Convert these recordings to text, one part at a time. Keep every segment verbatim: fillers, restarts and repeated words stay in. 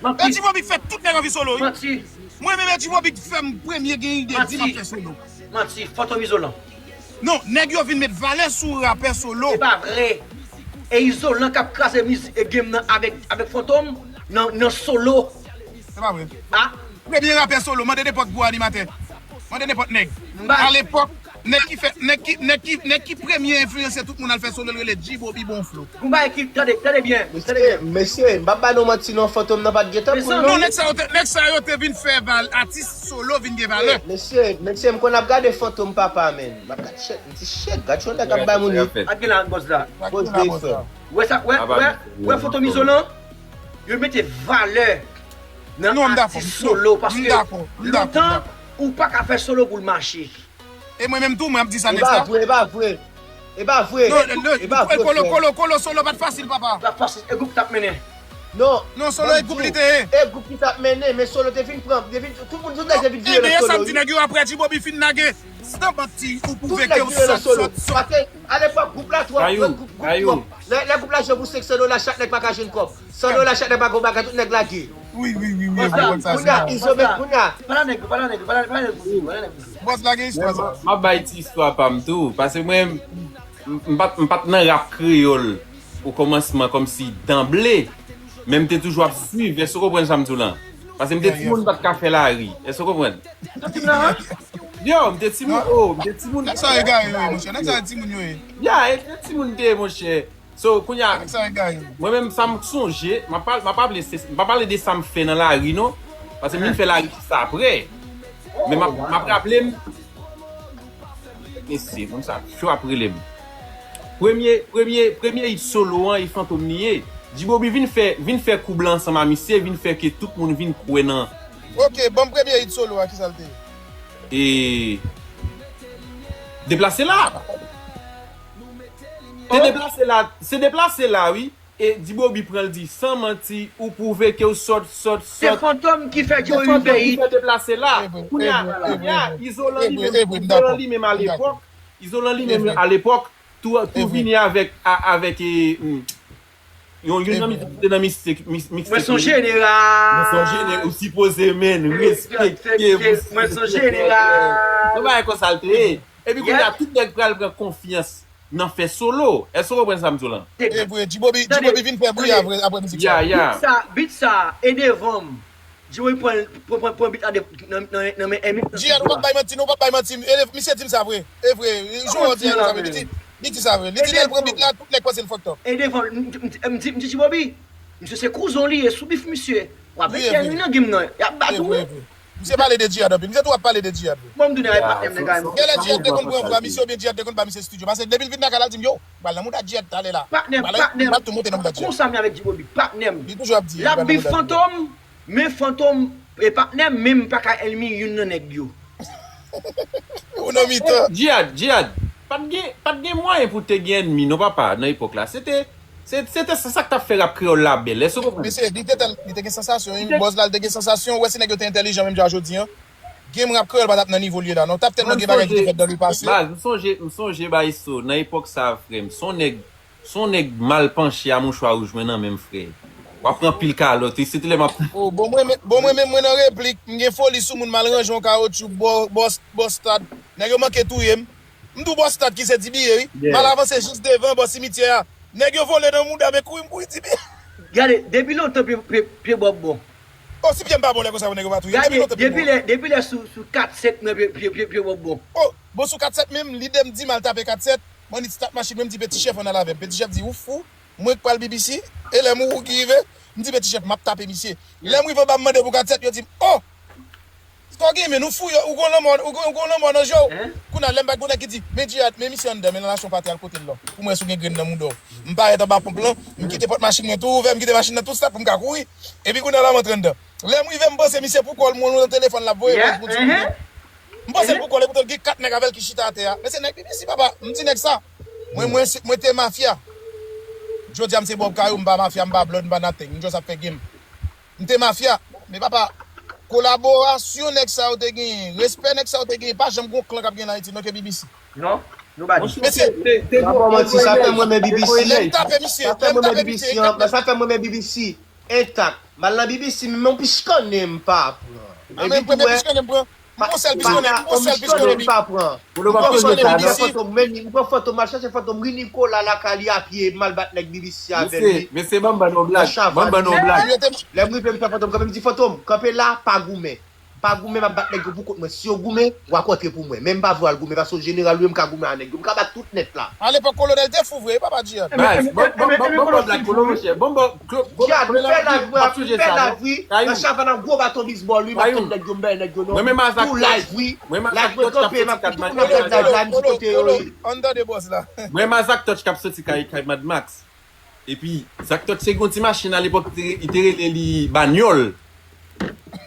Manti. Eddy Bobby fè tout nèg anvi solo, wi. Manti. Mwen menm Eddy Bobby fè m premye gen ide di m ap fè solo. Manti. Fantom Izolan. Non, nèg yo vin met valè sou rapè solo. Se pa vre. E Izolan k ap kraze mizik e game nan avèk, avèk Fantom nan, nan solo. Se pa vre. Ah. Premye rapè solo, mande nenpòt gwo animatè. Mande nenpòt nèg. Alepòk, nèg ki fè, nèg ki, nèg ki, nèg ki premye enfliyanse tout moun al fè solo, l rele G Bobby Bon Flow. Gon bagay ki, tande, tande byen, tande byen. Mesye, mesye, m p ap ba nou manti non, Fantom nan pa t gentan pran non. Non, nèg sa yo te, nèg sa yo te vin fè val, atis solo vin gen valè. Mesye, mesye, m konn ap gade Fantom papa, men. M ap gade shit, m di shit, gade yon nèg ap bay moun hit. Ak gen la bòs la. Bòs de fè. Wè sa, wè, wè, wè Fantom Izolan, yo mete valè nan atis solo, paske lontan, ou pa ka fè solo pou l mache. E mwen menm tou, mwen ap di sa nèg sa. E pa vre, e pa vre. E pa vre. Non, non, e pa vre, Kolo, Kolo, Kolo, solo pa t fasil, papa. Pa t fasil, e gwoup k t ap mennen. Non, non, solo e gwoup li te ye. E gwoup ki t ap mennen, men solo te vin pran, te vin, tout moun, tout nèg te vin vire nan solo. E dèyè sa m di nèg yo, aprè G Bobby fin lage, Stan Banti, ou pwouve ke w sòt, sòt, sòt. Paske alepòk, gwoup la twò, gwoup, gwoup twò. Lè, lè gwoup la jwe pou senk san dola, chak nèg pa ka jwenn kòb. San dola chak nèg pa gon bagay, tout nèg lage. Wi, wi, wi, wi. Kounye a, Izo met, kounye a. Pale nèg, pale nèg, pale, pale nèg, pale nèg. Bòs, lage istwa sa. M ap bay ti istwa pa m tou, paske mwen, m, m pa t, m pa t nan rap kreyòl o kòmansman kòmsi danble, men m te toujou ap swiv, èske w konprann sa m di w lan? Paske m te timoun, m pa t ka fè lari, èske w konprann? Yo, m te timoun, oh, m te timoun. Nèg sa yo egare yo ye, monchè, nèg sa yo timoun yo ye. Ya, e, e timoun te ye, monchè. So, kounye a, mwen menm, sa m sonje, m ap pale, m ap pale, se, m pa pale de sa m fè nan lari, non. Paske m vin fè lari jis apre. Men m ap, m ap raple m, mesye, moun sa cho ap rele m. Premye, premye, premye hit solo an, e Fantom li ye. G-Bobby vin fè, vin fè koub la ansanm a misye, vin fè ke tout moun vin kwè nan. Ok, ban m premye hit solo a, kisa l te ye? E Deplase la. Se Deplase la, se Deplase la, wi. E G-Bobby pran l di, san manti, ou pwouve ke w sòt, sòt, sòt. Se Fantom ki fè Joe Uber hit. Deplase la. Kounye a, kounye a, Izolan li menm, Izolan li menm alepòk, Izolan li menm alepòk, tou, tou vini avèk, a, avèk, e, hmm, yon, youn nan mizik ki te nan mixtape, mix, mixtape. Mwen se yon jeneral. Mwen se yon jeneral, ou sipoze, men, respekte. Mwen se yon jeneral. Se bagay konsa l te ye. Epi kounye a, tout nèg pral pran konfyans nan fè solo. Èske w konprann sa m di w lan? E vre, G-Bobby, G-Bobby vin fè bri apre, apre mizik sa. Ya, ya. Beat sa, beat sa, e devan m. G-Bobby pran, pran, pran, pran beat la de, nan, nan, nan men Emil. G-Ad, ou p ap bay manti, non, ou p ap bay manti. E, misye di m sa vre. E vre, jou an di sa vre. Li di, li di sa vre. Li di lè l pran beat la, tout nèg panse l fucked up. E devan, m, m, m, m di, m di G-Bobby, misye se kouzon li ye, sou bif misye. W ap etèn wi nan game nan. Y ap bat ou wi. Misye pale de G-Ad anpil. Misye tou ap pale de G-Ad wi. Bon, m tounen avèk patnè m nan kay mwen. Genlè G-Ad te konn pran vwa misye oubyen G-Ad te konn ba misye estidyo. Paske depi l vin nan kay la, l di m, yo, pral nan mouda G-Ad talè la. Patnè m, patnè m. Pral tou monte nan mouda G-Ad. Konsa m ye avèk G-Bobby, patnè m. Li toujou ap di, l ap bif Fantom, men Fantom e patnè m, men m pa ka ènmi youn nan nèg yo. Ou nan mitan. G-Ad, G-Ad, pa t gen, pa t gen mwayen pou te gen ènmi non papa nan epòk la. Se te Se, se te sa, sa k t ap fè rap kreyòl la bèl. Èske w konprann? Mesye, li te, li te gen sansasyon, wi. Bòz la, li te gen sansasyon. Ou wè si nèg yo te entèlijan menm jan jodi an, game rap kreyòl pa t ap nan nivo l ye la, non. T ap tèlman gen bagay ki te fèt dan le pase. Baz, m sonje, m sonje Maestro, nan epòk sa, frè m, se yon nèg, se yon nèg mal panche a mouchwa wouj mwen nan men m, frè. W ap pran pil kalòt, wi. Se te lè m ap. Oh, bon, mwen, bon, mwen menm, mwen nan replik, m gen foli sou moun, m al ranje yon kawotchou, bò, bò, bò stad. Nèg yo manke touye m. M tou bò stad ki se Dibiye, wi. M al avanse jis devan, bò simityè a. Nèg yo vole nan mouda m e kouri m kouri Dibiye. Gade, depi lontan pye, pye, pye bòb bon. O, si pye m pa bon lè konsa pou nèg yo pa touye m. Depi lontan pye m bon. Depi lè, depi lè sou, sou kat sèt mwen pye, pye, pye, pye bòb bon. O, bon sou kat sèt menm, lide m di m al tape kat sèt, m annik stat machin mwen, m di Peti Chèf ann al avè m. Peti Chèf di, ou fou, mwen k pral B B C, e lè m ou ki rive, m di Peti Chèf, m ap tape misye. Lè m rive anba m mande pou kat sèt, yo di m, o! Sa w gen men, ou fou, yo, ou gon lanmò, ou gon, ou gon lanmò nan je w. Kounye a, lè m bat gon nèg ki di, men G-Ad, men misye anndan, men nan lasyon pati al kote l lan. Pou m wè si w gen grenn nan mouda w. M parèt anba ponp lan, m kite pòt machin mwen tou ouvè, m kite machin nan tou start pou m ka kouri. Epi kounye a la m antre anndan. Lè m rive, m panse misye pou kò l, m wè l nan telefòn l ap voye voice pou ti moun yo. M panse l pou kò l, epoutan l gen kat nèg avè l ki chita atè a. Men se nèg B B C, papa, m di nèg sa. Mwen, mwen, mwen te mafya. Jodi a m se Bob Kayou, m pa mafya, m pa blood, m pa nothing. M just ap fè game. M te mafya. Men papa, kolaborasyon nèg sa yo te genyen, respè nèg sa yo te genyen, pa janm gon klan k ap genyen nan Ayiti, non, ke B B C. Non, nobody. Mesye, m pa ba w manti, sa fè m renmen B B C. Lè m tape misye, lè m tape misye, sa fè m renmen B B C. entak. M al nan B B C, men yon pich konnen m pa pran. Epi tou, wè, m pran yon sèl pich konnen, m pran yon sèl pich konnen, m pran fantom, men m pran fantom, m al chache fantom, ri Nikola lakay li apye, m al bat nèg B B C avè l. Mesye, mesye, ban m ban nou blag, ban m ban nou blag. Lè m rive, m fè fantom kanpe, m di fantom, kanpe la, pa goumen. Pa goumen, m ap bat nèg yo pou kont mwen. Si yo goumen, w a kontre pou mwen. Men m pa vle w al goumen, paske w jeneral ou ye, m ka goumen a nèg yo. M ka bat tout nèt la. Alepòk, Kolonèl te fou vre, wi, papa Djihad. Baz, bon, bon, bon, bon, bon, Black Kolo, monchè. Bon, bon, Klo-, bon, Djihad, m fè live, m ap fè live, wi. Nan Chavana, gwo baton bisbòl, wi, m ap tèt nèg yo, m bay nèg yo, non. Mwen menm a Zak Touch. Tou live, wi. Mwen menm a Zak Touch k ap soti kat mad. Mwen menm a Zak Touch k ap soti kat mad. Ann tande bòs la. Mwen menm a Zak Touch k ap soti kay, kay Mad Max. Epi, Zak Touch se gen yon ti machin alepòk, li te, li te rele li Banyòl.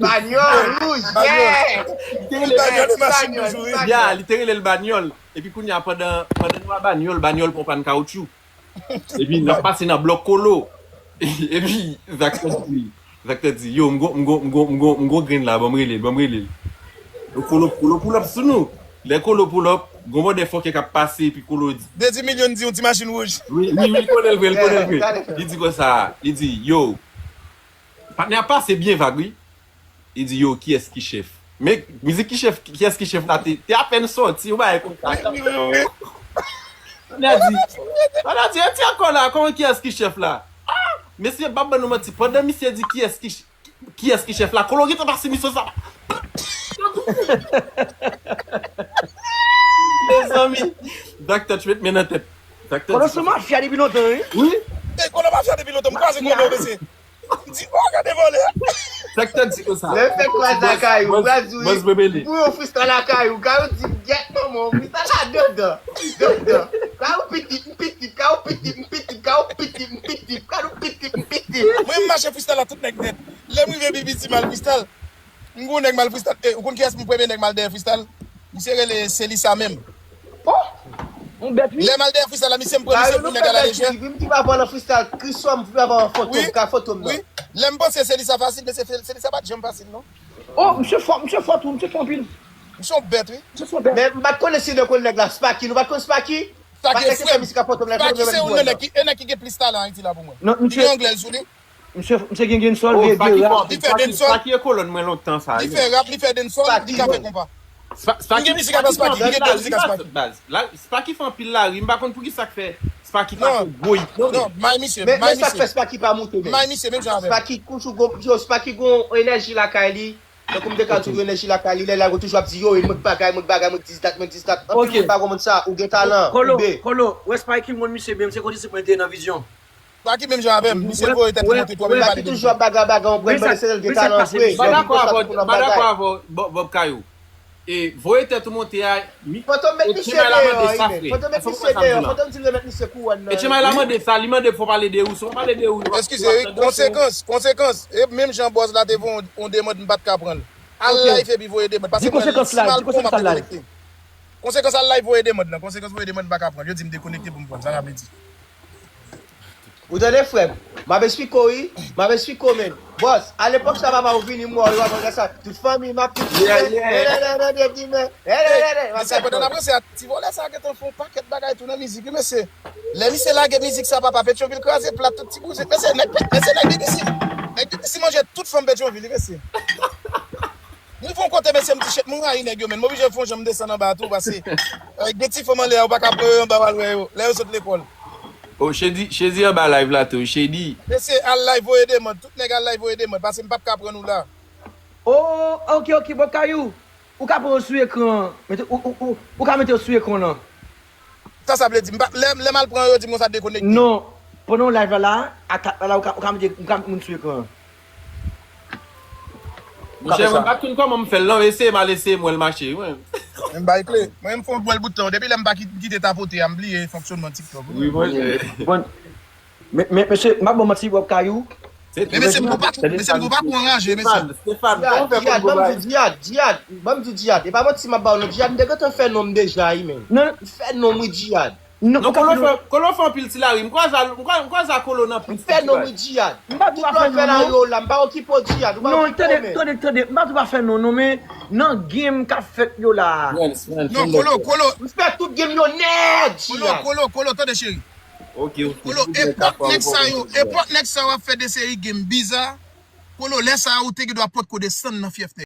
Banyòl wouj, yeah! Li te rele Banyòl, machin toujou, wi. Ya, li te rele l Banyòl. Epi kounye a, pandan, pandan nou a Banyòl, Banyòl pran pann kawotchou. Epi, n ap pase nan blòk Kolo. Epi, Zak Touch di, Zak Touch di, yo, m gon, m gon, m gon, m gon, m gon grenn la, ban m rele l, ban m rele l. Kolo, Kolo pull up sou nou. Lè Kolo pull up, gon bòdè fòkè k ap pase, epi Kolo di, Dezi milyon di yon ti machin wouj. Wi, wi, wi, l konnen l vre, l konnen l vre. Li di konsa, li di, yo, patnè a pase byen vag, wi. Li di, yo, kiyès ki chèf? Men mizik ki chèf, kiyès ki chèf la te, te apèn sòti, yon bagay konsa. Patnè a di, patnè a di, e ti ankò la, kòman kiyès ki chèf la? Ah, mesye, m p ap ban nou manti, pandan misye di kiyès ki ch-, kiyès ki chèf la, Kolo gentan pase misye sa. Mezanmi, Zak Touch met men nan tèt. Zak Touch Kolo se mafya depi lontan, wi. Wi. E Kolo mafya depi lontan, m kwaze Kolo, mesye. M di, oh, gade vòlè. Zak Touch di konsa. Lè fè kwa lakay ou, baz, wi. Baz bebe li. Pou yon freestyle lakay ou, ka ou di, gèt manman, freestyle la dedan. Dedan. Ka ou pitit, m pitit, ka ou pitit, m pitit, ka ou pitit, m pitit, ka ou pitit, m pitit. Mwen, m mache freestyle la tout nèg nèt. Lè m rive B B C, m al freestyle. M gon nèg m al freestyle. Eh, ou konn kiyès m premye nèg m al dèyè freestyle? Misye rele Selisa menm. Oh! Yon bèt, wi. Lè m al dèyè freestyle la, misye m pran misye pou nèg a la lejè. Wi, m di pa pran nan freestyle, Kriswa, m pa pran fantom, ka fantom nan. Wi. Lè m panse Selisa fasil, men se Fel-, Selisa pa t janm fasil, non. Oh, misye fò, misye fò tou, misye fò anpil. Misye yon bèt, wi. Misye fò bèt. Men m pa t konnen si nou konn nèg la, Spacky, nou pa t konn Spacky? Spacky, frè m. Spacky se youn nan nèg ki, e nèg ki gen plis talan Ayiti la pou mwen. Non, misye. Li gen anglè sou li. Misye, misye gen, gen sòl, oh, gen de rap. Li fè dancehall. Spacky e kolòn mwen lontan sa, wi. Li fè rap, li fè dancehall, li ka fè konpa. Spa-, Spacky, m gen mizik atò Spacky, m gen de mizik a Spacky. Baz, la, Spacky fè anpil lari, m pa konn poukisa k fè Spacky pa fè gwo hit, non. Non, may misye, may misye. Men, men sa k fè Spacky pa moute, men. May misye, menm jan avè m. Spacky toujou gon, yo, Spacky gon enèji lakay li. Tankou m te ka di w, gon enèji lakay li, lè l la, yo toujou ap di, yo, mwen k bagay, mwen k bagay, mwen k dis dat, mwen k dis dat. Anpil moun pa konprann sa, ou gen talan, ou be. Kolo, Kolo, wè Spacky m konn misye byen, se kondisip mwen te nan vizyon. Sa ki menm jan avè m, misye voye tèt li monte twò, men li pa toujou ap bagay bagay, yon grenn bòdè se l gen talan vre. M pa dakò avè w, m pa dakò avè w, Bob, Bob Kayou. E voye tèt ou monte a, mi, Fantom met misye deyò, men. Fantom met misye deyò, Fantom di l remèt misye kouwòn nan. E Chema la mande sa, li mande fò pale de ou, si w pale de ou, eskize, wi, konsekans, konsekans. E menm jan bòz la te voye yon, yon demann, m pa t ka pran l. Al live epi voye demann, paske mwen si m al pran, m ap dekonekte. Konsekans al live voye demann nan, konsekans voye demann m pa ka pran l. Yo di m dekonekte pou m pran l, sa sa vle di? Ou tande, frè m? M ap esplike w, wi. M ap esplike w, men. Bòs, alepòk sa papa ou vini m wè w, yo ap fè sa. Tout fanmi m ap di men. Mesye, pandan n ap ranse a, ti vòlè sa gentan fè yon pakèt bagay tou nan mizik, wi, mesye. Lè misye lage mizik sa, papa, Petyonvil kraze plat, tout ti bouzen. Mesye, nèg, mesye, nèg B B C. Nèg B B C manje tout fanm Petyonvil, wi, mesye. M rive yon kote, mesye, m di, shit, m rayi nèg yo, men. M oblije fè yon jan m desann anba tou, paske, eh, gen ti fanm anlè a, ou pa ka pran yo anba w al wè yo, lè yo sot lekòl. Oh, Shady, Shady anba live la tou, Shady. Mesye, al live voye demann, tout nèg al live voye demann, paske m p ap ka pran nou la. Oh, ok, ok, bon, Kayou, ou ka pran yo sou ekran, mete, ou, ou, ou, ou ka mete yo sou ekran nan. Sa sa vle di? M pa, lè, lè m al pran yo, yo di m konsa dekonekte. Non. Pandan w live la, la, a kat la, la, ou ka, ou ka mete, ou ka met moun sou ekran an. Monchè, mwen pa t konn kòman m fè l non, eseye m al eseye m wè l mache, wi. Men m bay kle. Mwen, m fè yon bwèl bout tan. Depi lè m pa ki-, kite tapote a, m bliye fonksyonman TikTok, wi. Wi, monchè. Bon, men, men, mesye, m ap ba w manti, Bob Kayou. Men mesye, m gon patwon, mesye, m gon patwon anraje, mesye. Stéphane, Stéphane, kòman w fè konn Bob Kayou? Djihad, Djihad, ban m di w Djihad. E pa manti m ap ba w non, Djihad, m te gentan fè non m deja, wi, men. Non. M fè non m, wi, Djihad. Non, Kolo fè, Kolo fè anpil ti lari. M kwaze a, m kwa-, m kwaze a Kolo nan plis ti lari. M fè non, wi, Djihad. M pa tou pa fè non, non. Tout lòt fè lari yo la, m pa okipe w, Djihad. Ou pa okipe w, men. Non, tande, tande, tande. M pa tou pa fè non, non, men nan game k ap fèt yo la. Non, Kolo, Kolo. M fè tout game yo nèt, Kolo, Djihad. Kolo, Kolo, tande, cheri. Ok, ok. Polo, epòk nèg sa yo, epòk nèg sa yo ap fè de seri game biza. Polo, lè sa yo, ou te gen dwa potko desann nan fyèf nèg.